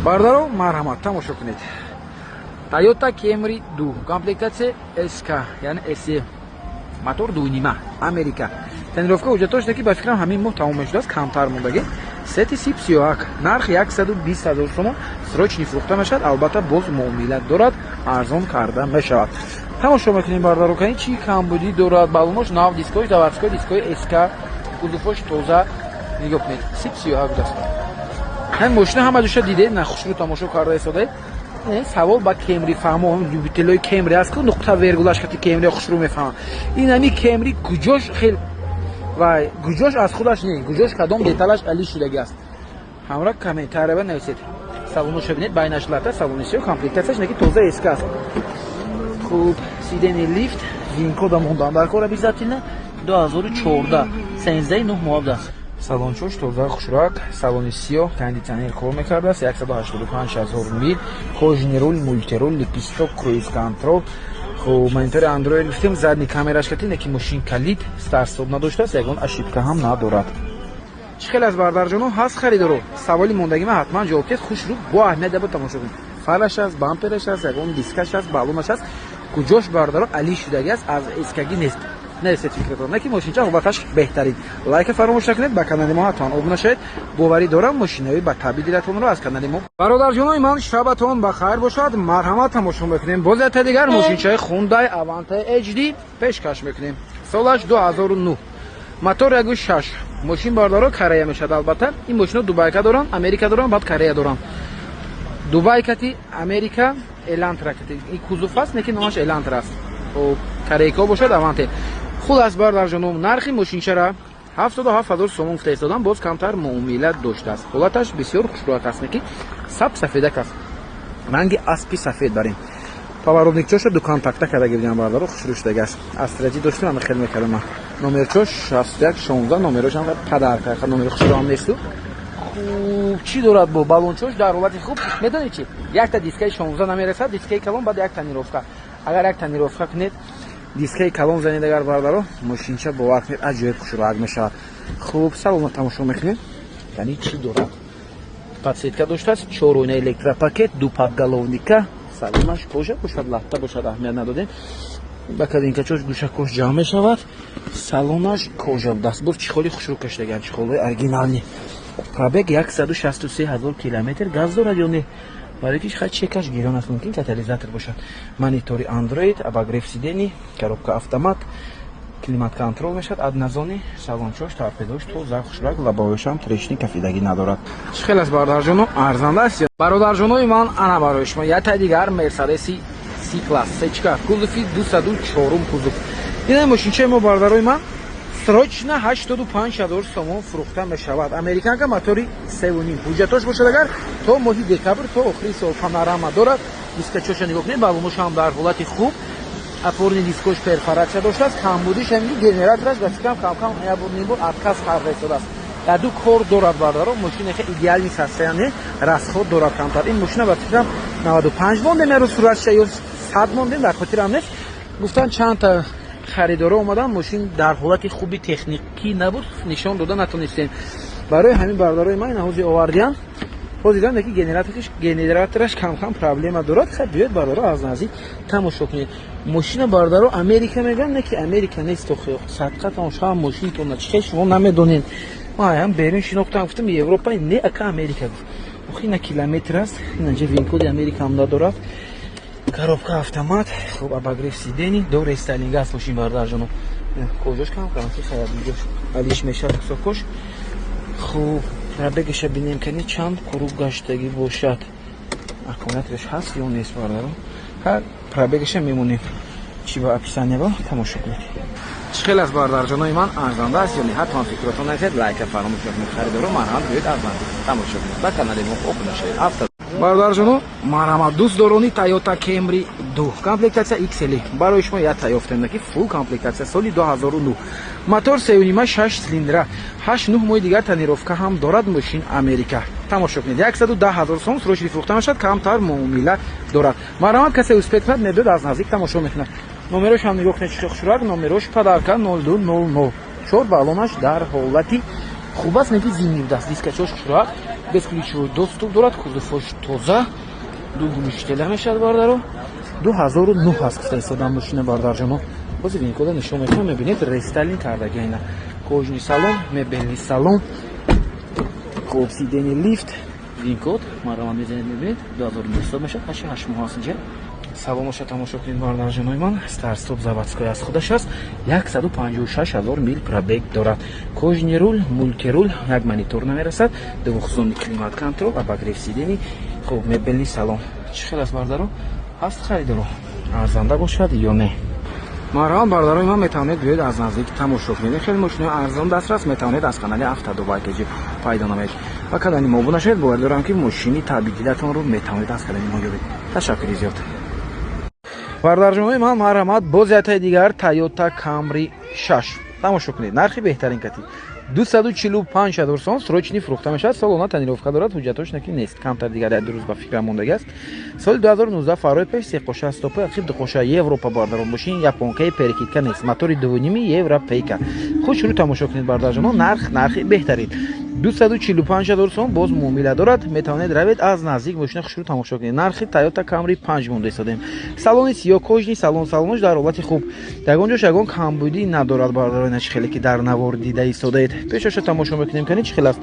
Бародаро, марҳамат, тамошо кунед. Toyota Camry 2, комплектация SK, яъне SE, мотор 2,5, Америка. Тонировка, ҳуҷҷатош ки, ба фикрам, ҳамин моҳ тамом мешудааст, камтар мондагӣ. Цвети сип сиёҳак, нарх 120 ҳазор сомон, срочный фурӯхта мешавад. Албатта, боз муомила дорад, арзон карда мешавад. Тамошо мекунем, бародаро, кани чӣ камбудӣ дорад. Балонош нав, дискои заводской, дискои СК, кузовош тоза. Нигоҳ кунед, сип сиёҳак будааст. Ҳамин мошина ҳама ҷоша дидед, на хушрӯ тамошо карда истодаед. Савол ба Кемри фаҳмо, любителои Кемри аст ку, нуқта вергулаш кати Кемри хушрӯ мефаҳмам. Ин ҳами Кемри куҷош хел вай, куҷош аз худаш не, куҷош, кадом деталаш али шудагӣ аст? Ҳамра комментария нависед. Салоноша бинед, байнаш лата, салони сиё, комплектацияш неки тоза, СК аст. Хуб, сиденье лифт, VIN-кода мондан дар кор обязательно. 2014, 13 9 моҳ аст. Салончош тоза, хушрак, салони сиёҳ, кондитсионер кор мекардааст, 185 ҳазор мил, кожаный руль, мультируль, лепесток, круиз контроль. Хуб, монитори Андроид гуфтем, задний камераш кати, неки мошин калид, старт-стоп надоштааст, ягон ошибка ҳам надорад. Чӣ хел аз, бардарҷоно, ҳаст харидоро? Саволи мондагима ҳатман ҷавоб диҳед. Хушрӯ, бо аҳамият даба тамошо кунед. Фараш аст, бампераш аст, ягон дискаш аст, балонаш аст, куҷош, бардаро, али шудагӣ аст, аз эскагӣ нест? Нависед фикратон. Неки мошинча ҳолаташ беҳтарин. Лайка фаромӯш накунед, ба канали мо ҳатман обуна шавед. Боварӣ дорам, мошинаи ба таби дилатонро аз канали мо. Бародарҷонои ман, шабатон ба хайр бошад. Марҳамат, тамошо мекунем. Боз якта дигар мошинчаи Хундай Аванта HD пешкаш мекунем. Солаш 2009, мотор 1,6. Мошин, бардаро, Корея мешавад. Албатта, ин мошино дубайка доранд, Америка доранд, баъд Корея доранд. Дубай кати Америка, Элантра кати ин кузов аст, неки номаш Элантра аст. Корейко бошад, Аванте. Хулас, бардарҷоном, нархи мошинчара 77 ҳазор сомон гуфта истодам, боз камтар муомила доштааст. Ҳолаташ бисёр хушроат аст, неки саб сафедак аст, ранги аспи сафед барин. Поворотникчоша ду контакта карда гирдиам, бардаро, хушрӯ шудагааст. Астраҷи доштем, ама хел мекардам. Номерчош 61 16, номерош ҳам падарка, номери хушрӯ ҳам несту. Хуб, чӣ дорад? Бо балончош дар ҳолати хуб. Медонед чи, якта дискаи 16 намерасад, дискаи калон, баъд як тонировка. Агар як тонировка кунед, дискаи калон занед агар, бардаро, мошинча, бовар кунед, аҷоиб хушроак мешавад. Хуб, салона тамошо мекунед, яъне чӣ дорад? Подсветка доштааст, чор оина, электропакет, ду подголовника. Салонаш кожа бошад, латта бошад, аҳамият надодем. Ба кабинкачош, гӯшакош ҷамъ мешавад. Салонаш кожа будааст, боз чехоли хушрӯ кашидагиам, чехолҳои оригинални. Пробег 163 ҳазор километр. Газ дорад ё не? Барои ки хай чекаш гирон аст, мумкин катализатор бошад. Монитори Андроид, обогрев сидений, коробка автомат, климат контроль мешавад, однозонный. Салончош, торпедош тоза, хушрак, лобовоишам трещина, кафидагӣ надорад. Чӣ хел аст, бародарҷоно, арзанда аст? Бародарҷонои ман, ана барои шумо якта дигар Мерседеси С класс сечка, кузови 204-ум кузов. Ина мошинчаи мо, бародарои ман, срочно 85 ҳазор сомон фурӯхта мешавад. Американка, мотори 3,5. Ҳуҷҷатош бошад агар, то моҳи декабр, то охири сол. Панорама дорад. Дискачоша нигоҳ кунед, балоношам дар ҳолати хуб, опорный дискош перфорация доштааст. Камбудиш ҳамин генератораш, ба фикрам, камкам як бор, ним бор отказ карда истодааст. Ду кор дорад, бардаро. Мошина хе идеальный состояние, расход дорад камтар. Ин мошина, ба фикрам, 95 мондем ярӯз суратша ё 100 мондем, дар хотирам нест. Гуфтан, чандта харидоро омадан, мошин дар ҳолати хуби техникӣ набуд, нишон дода натонистем. Барои ҳамин, бародарои ман, ина ҳозир овардиям. Ҳозир ки генератораш камкам проблема дорад. Хай, биёед, бародаро, аз наздик тамошо кунед мошина. Бародаро, Америка мегӯям, не ки Америка нест. Садқа тамошо мошинтона, чи хел шумо намедонед? Маям берун шинохтам, гуфтам, Европа не, ака, Америка гуфт. Охи, ина километр аст, инаҷа VIN-коди Америка ҳам надорад. Коробка автомат, хуб, обогрев сидений, до рестайлинг аст мошин, бародарҷоно. Кожош кам кам хаябиҷош алиш мешавад, кусокош. Хуб, пробегаша бинем, кани чанд круг гаштагӣ бошад, аккумулятораш ҳаст ё нест, бародаро. Ҳар пробегаша мемонем, чи ба описание ба тамошо кунед. Чӣ хел аст, бародарҷонои ман, арзанда аст ё не? Ҳатман фикротон нависед, лайка фаромӯш накунед. Харидоро, марҳамат, биёед, аз наздик тамошо кунед, ба канали мо обуна шавед. Бародарҷоно, марҳамат, дӯстдорони Toyota Camry 2, комплектация XL, барои шумо як ёфтем, ки full комплектация, соли 2009, мотор 3,5, 6 цилиндра, 8 9 моҳи дигар тонировка ҳам дорад. Мошин Америка. Тамошо кунед, 110 ҳазор сом срочный фурӯхта мешавад, камтар муомила дорад. Марҳамат, касе успеть кунад, мебиёд, аз наздик тамошо мекунад. Номерош ҳам нигоҳ кунед, чӣ хушрак, номерош падарка 0200. Чор балонаш дар ҳолати хуб аст, неки зимний будааст. Дискачош хушрак. Бесключевой доступ дорад, кузовош тоза, ду гумиштела мешавад, бардаро. 2009 аст, гуфта истодам, мошина, бардарҷоно. Бози вин-кода нишон метавон, мебинед, рестайлинг кардаги. Ина кожаный салон, мебельный салон, хуб, сиденье лифт, вин-код мараман мезанед, мебинед, 2009 мешавад, 8 моҳ аст инҷа. Салоноша тамошо кунед, бардарҷонои ман. Старт-стоп заводской аз худаш аст. 156 ҳазор мил пробег дорад. Кожаный руль, мультируль, як монитор намерасад, двухзонный климат контроль, обогрев сидений. Хуб, мебельный салон чӣ хел аст, бардаро? Ҳаст харидоро, арзанда бошад ё не? Марҳамат, бардарои ман, метавонед биёед, аз наздик тамошо кунед. Хеле мошинои арзон дастрас метавонед аз канали Автодубай КЖ пайдо намоед. Ба канали мо обуна шавед, бовар дорам, ки мошини таъби дилатонро метавонед аз канали мо ёбед. Ташаккури зиёд. Бардарҷонои ман, марҳамат, боз яктаи дигар Тойота Камри 6 тамошо кунед. Нархи беҳтарин кати 245 ҳазор сом, срочный фурӯхта мешавад. Солона тонировка дорад, ҳуҷҷатош наки нест, камтар дигар як 2 рӯз ба фикрам мондагӣ аст. Соли 2019, фарҳои пеш сеқоша, стопи ақиб дуқоша, Европа, бардарон. Мошин японкаи, перекидка нест, мотори дувуними европейка. Хушрӯ тамошо кунед, бардарҷоно. Нарх, нархи беҳтарин 245 ҳазор сом, боз муомила дорад. Метавонед равед, аз наздик мошина хушрӯ тамошо кунед. Нархи Тойота Камри 5 монда истодем. Салони сиёҳ, кожаный салон, салонош дар ҳолати хуб, ягон ҷош ягон камбудӣ надорад, бародарои чӣ хеле ки дар навор дида истодаед. Пешаша тамошо мекунем, кани, чӣ хел аст.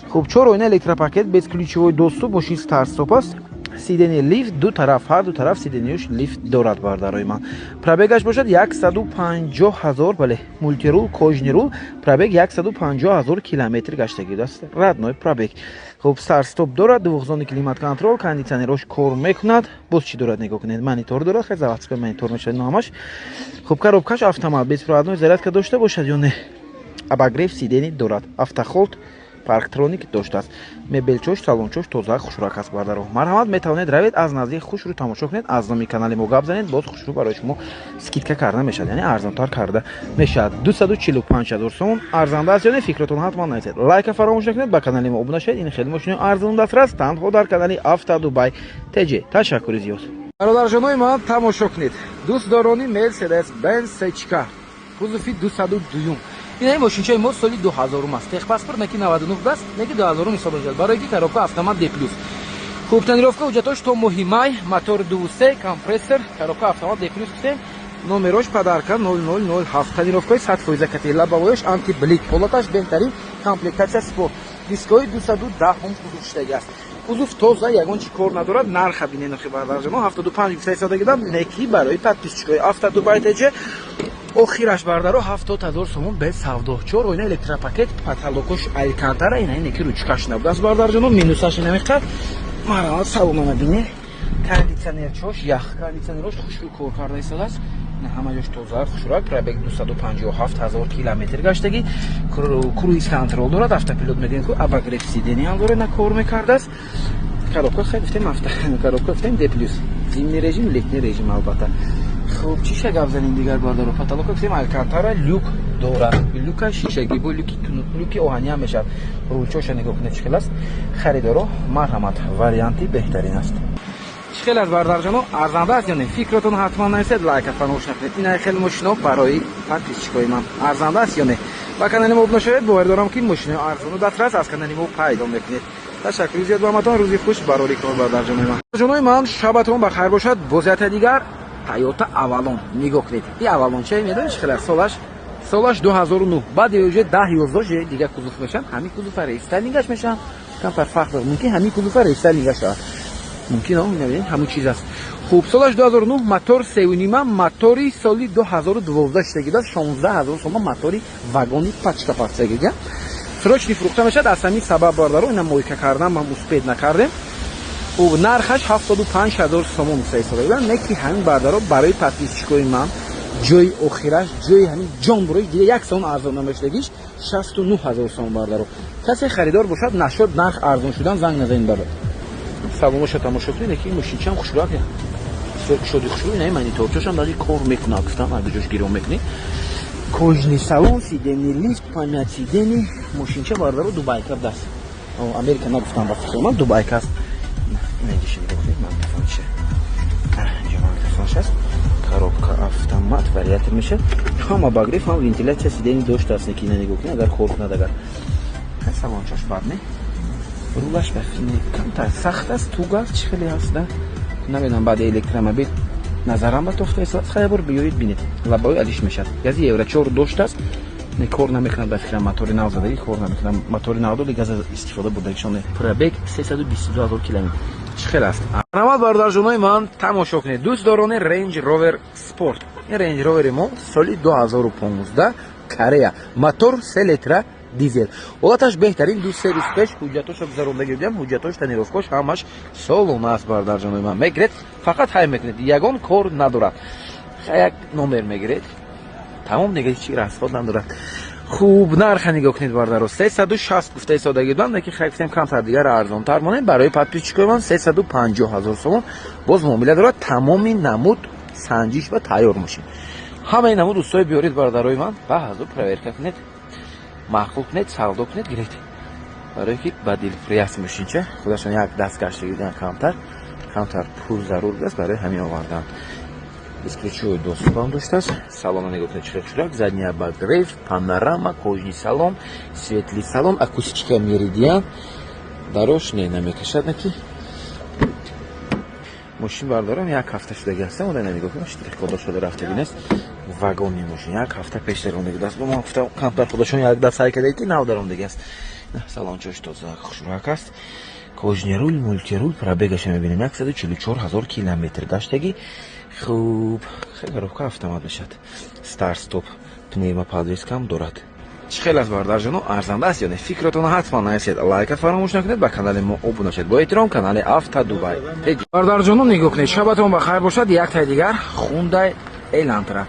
Хуб, чор оина, электропакет, бесключевой доступ, мошин старт-стоп аст. Сиденье лифт ду тараф, ҳар ду тараф сиденьеш лифт дорад, бардарои ман. Пробегаш бошад 150 ҳазор. Бале, мультируль, кожаный руль, пробег 150 ҳазор километр гаштагӣ аст, родной пробег. Хуб, старт-стоп дорад, двухзонный климат контроль, кондитсионерош кор мекунад. Боз чӣ дорад, нигоҳ кунед, монитор дорад, хай, заводской монитор мешавад номаш. Хуб, коробкаш автомат, беспроводной зарядка дошта бошад ё не, обогрев сидений дорад, автохолд, парктроник доштааст. Мебелчош, салончош тоза, хушрак аст, бардаро. Марҳамат, метавонед равед, аз наздик хушрӯ тамошо кунед, аз номи канали мо гап занед, боз хушрӯ барои шумо скидка карда мешавад, яъне арзонтар карда мешавад. 245 ҳазор сомон, арзанда аст ё не, фикротон ҳатман нависед. Лайка фаромӯш накунед, ба канали мо обуна шавед. Ин хеле мошинои арзон дастрас танҳо дар канали Автодубай ТЖ. Ташаккури зиёд. Бародарҷонои ман, тамошо кунед, дӯстдорони Мерседес Бенз Сечка, кузови 202-юм. Ин мошинчаи мо соли 2000 аст. Техпаспорт неки 99 даст, неки 2000 ҳисоб мешавад, барое ки коробка автомат D плюс. Хуб, тонировка ҳуҷҷатош то моҳи май, мотор 23, компрессор, коробка автомат D плюс гуфтем, номерош подарка 0007, тонировкаи 100% кати, лобовоёш антиблик, ҳолаташ беҳтарин, комплектация спорт, дискои 210 кузов шидаги аст. Кузов тоза, ягон чи кор надорад. Нарха бинен, охи, бардарҷамо, 75 гуфта неки барои подписчикои Автодубай ТЖ охираш, бардаро, 70 000 сомон, без савдо. Чор оина, электропакет, потолокош алькантара, ина неки ручкаш набудааст, бардарҷоно, минусаш инамиқад. Марҳамат, салонама бине, кондитсионерчош ях, кондитсионерош хушрӯ кор карда истодааст. Ҳама ҷош тоза, хушрак. Пробег 257 ҳазор километр гаштагӣ. Круиз контроль дорад, автопилот мегӯем ку, обогрев сидения ҳам дорад, на кор мекардааст. Коробка, хай, гуфтем, авто коробка гуфтем, D плюс, зимний режим, летний режим албатта. Хуб, чӣ ша гап занем дигар, бардаро? Потолока гуфтем, алькантара, люк дорад, люка шишагӣ, бо люки, люки оҳанӣ ҳам мешавад. Рулчоша нигоҳ кунед, чӣ хел аст. Харидоро, марҳамат, варианти беҳтарин аст. Чӣ хел аст, бардарҷоно, арзанда аст ё не? Фикротон ҳатман нависед, лайка фаромӯш накунед. Ина хеле мошино барои подписчикои ман, арзанда аст ё не? Ба канали мо обуна шавед, бовар дорам, ки мошинои арзону дастрас аз канали мо пайдо мекунед. Ташаккури зиёд ба ҳаматон, рӯзи хуш, барори кор, бардарҷонои ман. Ҷонои ман, шабатон ба хайр бошад. Боз якта дигар Тойота Авалон, нигоҳ кунед. И Авалон ча медонед чӣ хел аст? Солаш 2009, баъди уже 10-11 дига кузов мешаванд, ҳамин кузова рестайлингаш мешаванд, камтар фарқ дорад. Мумкин ҳамин кузова рестайлингаш шавад, мумкин, бинед, ҳамун чиз аст. Хуб, солаш 2009, мотор сеюнима, мотори соли 2012 шидагидаст, 16 ҳазор сома, мотори вагони пачка пастагига. Срочный фурӯхта мешавад, аз ҳамин сабаб, бардаро, ина мойка кардан ман успеть накардем. Хуб, нархаш 75 ҳазор сомон гуфта не ки ҳамин, бардаро, барои подписчикои ман ҷои охираш, ҷои ҳамин ҷон бурои дида як сомон арзон намешудагиш, 69 ҳазор сомон. Бардаро, касе харидор бошад, нашод нарх арзон шудан занг назанед. Бардар, салоноша тамошо кунед, ки мошинчаам хушрӯак, бисёр кушоди, хушрӯ. Ина мониторчошам даже кор мекунад, гуфтам, ҷош гирон мекунӣ. Кожаный салон, сиденье лифт, память сидений. Мошинча, бардаро, дубайка будааст, Америка нагуфтам, ба фикр ман дубайка аст. Инҷаша нигоҳ кунед, магнитофонча, инҷа магнитофонш аст. Коробка автомат, вариатор мешавад, ҳам обогрев, ҳам вентиляция сидений доштааст. Ки ина нигоҳ кунед, агар кор кунад, агар салончаш бад не. Рулаш ба фини камтар сахт аст, туг аст, чӣ хеле ҳаст, да? Намедонам, баъди электромобил назарам ба тофта истод. Хай, бор биёед, бинед. Лабаҳои алиш мешавад. Гази Евро 4 доштааст, не, кор намекунад. Ба фикрам, мотори нав задагӣ кор намекунад. Мотори навдоли газ истифода бурдагишон. Пробег 322 ҳазор километр. Чӣ хел аст? Марҳамат, бародарҷонои ман, тамошо кунед. Дӯстдорони Range Rover Sport, ин Range Rover мо соли 2015, Корея, мотор 3 литра дизел, ҳолаташ беҳтарин. 2-3 рӯз пеш ҳуҷҷатошо гузарондагӣ будам. Ҳуҷҷатош, тонировкош ҳамаш солона аст. Бародарҷонои ман, мегиред, фақат ҳай мекунед, ягон кор надорад. Як номер мегиред, тамом, дига ҳеҷ расход надорад. Хуб, нарха нигоҳ кунед, бародаро. 360 гуфта истодагӣ будам, лекин хай, гуфтем, камтар дигар арзонтар монем барои подписчикои ман. 350 ҳазор сомон, боз муомила дорад. Тамоми намуд санҷиш ва тайёр мошин, ҳамаи намуд устои биёред, бародарои ман, ба ҳазур проверка кунед, маъқул кунед, савдо кунед, гиред, барое ки ба дилпурӣ аст. Мошинча худашон як даст гаштагӣ будан, камтар камтар пул зарур будааст, барои ҳамин овардан. Бесключевой доступ ам доштааст. Салона нигоҳ кунед, чӣ хушрак: задний обогрев, панорама, кожаный салон, светлый салон, акустика Меридиан. Дарош не намекашад, наки мошин бардорам, як ҳафта шудаги ҳастам. Ода нигоҳ кунем, штрих-кодо шуда рафтаги нест. Вагони мошин як ҳафта пеш дарондагӣ аст. Мо гуфтам, камтар худашон як даст сай карда, ки нав дарондагӣ аст. Салончош тоза, хушрак аст. Кожаный руль, мультируль. Пробегаша мебинем, 144 ҳазор километр гаштагӣ. Хуб, коробка автомат мешавад, старт стоп, пневмоподвескам дорад. Чӣ хел аст, бародарҷоно, арзанда аст ё не? Фикротонро ҳатман нависед, лайка фаромӯш накунед, ба канали мо обуна шавед. Бо эҳтиром, канали Авто Дубай. Бародарҷоно, нигоҳ кунед, шабатон ба хайр бошад. Яктаи дигар Хундай Элантра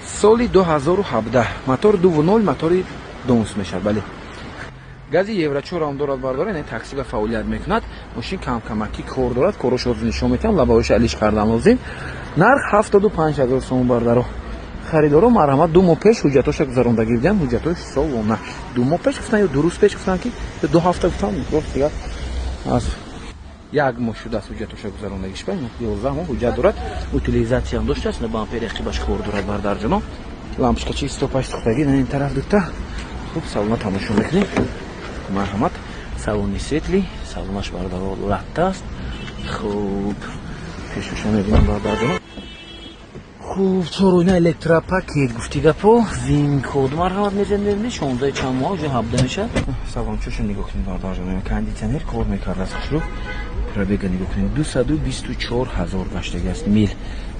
соли 2017, мотор 2.0, мотори донс мешавад, бале, гази Евро 4 ам дорад. Бардора, ин такси ба фаъолият мекунад. Мошин камкамакӣ кор дорад, корошо нишон метиҳам, лабаҳояш алиш кардан лозим. Нарх 75 ҳазор сомон, бардаро. Харидоро, марҳамат. 2 моҳ пеш ҳуҷҷатоша гузарондагӣ будиам, ҳуҷҷатош солона. 2 моҳ пеш гуфтан ё 2 рӯз пеш гуфтан, ки 2 ҳафта гуфтан, рост дигар аз як моҳ шудааст ҳуҷҷатоша гузарондагиш. Ба 11 моҳ ҳуҷҷат дорад, утилизатсиям доштааст, бампери ақибаш кор дорад, бардарҷоно. Лампочкачи стопаш сӯхтагӣ на ин тараф дута. Хуб, салона тамошо мекунем, марҳамат. Салони светлый, салонаш, бардаро, латта аст. Хуб, пешоша мебинам, бардарҷоно. Хуб, чоройна электропакет, гуфти гапо, VIN-код, марҳамат, мезанем, 16 чанд моҳ, уже 17 мешавад. Салончоша нигоҳ кунед, бардарҷоно, кондитсионер кор мекардааст хушрӯ. Пробега нигоҳ кунед, 224 ҳазор гаштагӣ аст мил.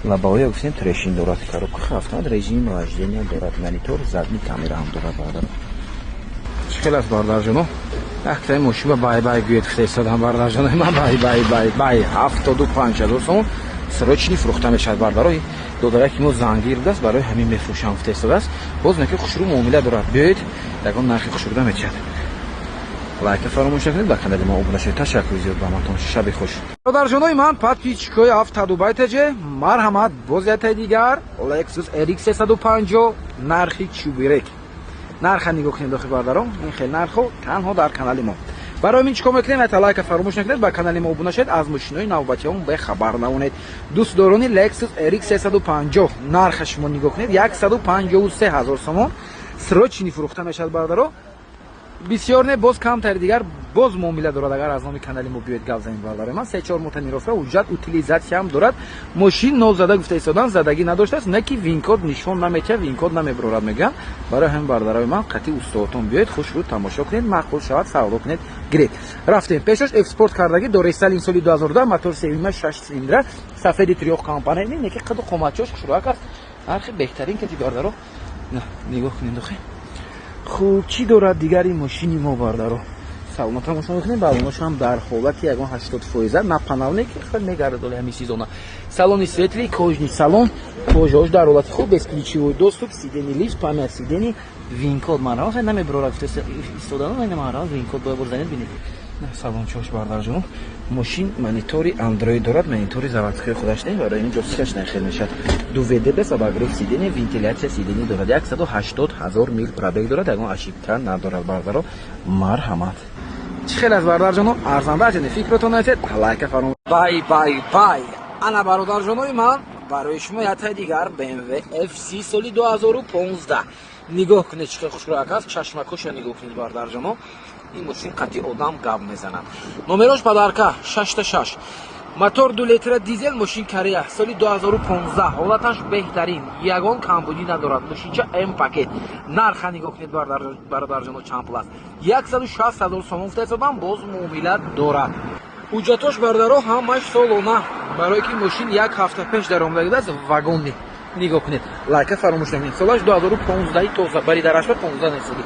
Лабаҳоя гуфтем, трещин дорад. Коробка автомат, режим вождения дорад, монитор, задний камера ҳам дорад, бардар. Чӣ хел аст, бардарҷоно? Яктаи мошин ба бай бай гӯед, гуфта истодам, бардарҷоно. Ман бай бай бай бай. 75 ҳазор сомон, срочный фурӯхта мешавад, бардаро. Додараки мо зангир будааст, барои ҳамин мефурӯшам гуфта истодааст. Боз неки хушрӯ муомила дорад, биёед, ягон нархи хушрӯда метиҳад. Лайка фаромӯш накунед, ба канали мо обуна шавед. Ташаккури зиёд ба ҳаматон, шаби хуш. Бародарҷонои ман, подписчикои Авто Дубай ТЖ, марҳамат, боз яктаи дигар Lexus RX 350, нархи чӯбирек. Нарха нигоҳ кунед, дохи бародарон, ин хел нархҳо танҳо дар канали мо. Барои мин чӣ кор мекунем? Ята лайка фаромӯш накунед, ба канали мо обуна шавед, аз мошинои навбатиҳон бехабар намонед. Дӯстдорони Lexus RX 350, нарха шумо нигоҳ кунед, 153 ҳазор сомон, срочный фурӯхта мешавад, бародаро. Бисёр не, боз камтари дигар боз муомила дорад. Агар аз номи канали мо биёед, гап занед, бародари ман. 3-4 моҳ тонировка, ҳуҷҷат, утилизатсиям дорад. Мошин нозада гуфта истодан, задагӣ надоштааст, не ки VIN-код нишон наметиҳад, VIN-код намебарорад, мегӯям. Барои ҳамин, бародарои ман, қатъи устодотон биёед, хушрӯ тамошо кунед, маъқул шавад, савдо кунед, гиред. Рафтем пешош. F Sport кардагӣ доресталин, соли 2002, мотор севима, шаш цилиндра, сафеди трёхкомпонентный, неки қаду қоматчош хушрӯак аст. Нархи беҳтарин кати, бардаро, нигоҳ кунед, дохи. Хуб, чӣ дорад дигари мошини мо, бардаро? Салона тамошо мекунем. Балоношам дар ҳолати ягон 80%, на паналне ки хел мегардад оли ҳамин сезона. Салони светлый, кожаный салон, кожаош дар ҳолати хуб, бесключевой доступ, сиденье лифт, память сидений, VIN-код, марҳамат, хел намебарорад истодан, марҳамат, VIN-код бояд бурзанед, бинед. Салончош, бардарҷоно. Мошин монитори Андроид дорад, монитори заводской худаш не, барои ин ҷойстикаш нахел мешавад. 2 WD без обогрев сиденье, вентиляция сиденье дорад. 180 ҳазор мил пробег дорад, ягон ошибка надорад, бардаро, марҳамат. Чӣ хел аст, бародарҷоно, арзанда аст? Фикротон нависед, лайка фаромӯш. Бай бай бай. Ана, бародарҷонои ман, барои шумо яктаи дигар BMW F30 соли 2015. Нигоҳ кунед, чӣ хел хушрӯяк аст, чашмакоша нигоҳ кунед, бародарҷоно. Ин мошин қатъи одам гап мезанад. Номерош подарка, шашта шаш. Мотор 2 литра дизел, мошин Корея, соли 2015, ҳолаташ беҳтарин, ягон камбудӣ надорад. Мошинча М пакет. Нарха нигоҳ кунед, бародарҷоно, чанд пул аст? 160 ҳазор сомон гуфта ҳисобам, боз муомила дорад. Ҳуҷҷатош, бародаро, ҳамаш солона, барое ки мошин як ҳафта пеш даромадагидааст, вагонни. Нигоҳ кунед, лайка фаромӯш накунед. Солаш 2015, тоза, бари дарашба 15 несоди.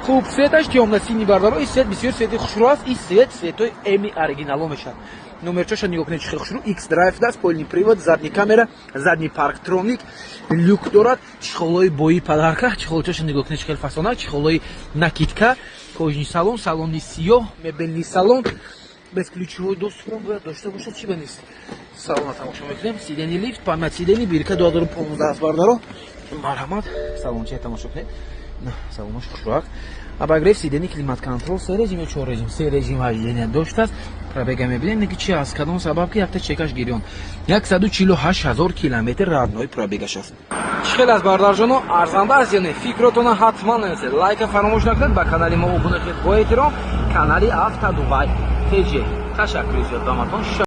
Хуб, цветаш тёмно-синий, бародаро. Ин цвет бисёр цвети хушрӯ аст. Ин цвет цветои эми оригинало мешавад. Номерчоша нигоҳ кунед, чӣ хел хушрӯ. X драйв даст, полный привод, задний камера, задний парктроник, люк дорад, чехолои бои подарка. Чехолчаша нигоҳ кунед, чӣ хел фасона, чехолои накидка, кожаный салон, салони сиёҳ, мебельный салон, бесключевой доступ бояд дошта бошад, чӣ ба нест. Салона тамошо мекунем. Сиденье лифт, память сиденье, бирка 2015 аст, бародаро. Марҳамат, салончая тамошо кунед. Салонош хушрӯак. Обогрев сиденье, климат контроль, се режим ё чор режим, се режим вождения доштааст. Пробега мебинем, ки чи аз кадом сабаб ки якта чекаш гирён. 148 ҳазор километр родной пробегаш аст. Чӣ хел аст, бародарҷоно, арзанда аст ё не? Фикротона ҳатман нависед, лайка фаромӯш накунед, ба канали мо обуна шавед. Бо эҳтиром, канали Автодубай ТЖ. Ташаккури зиёд ба матон.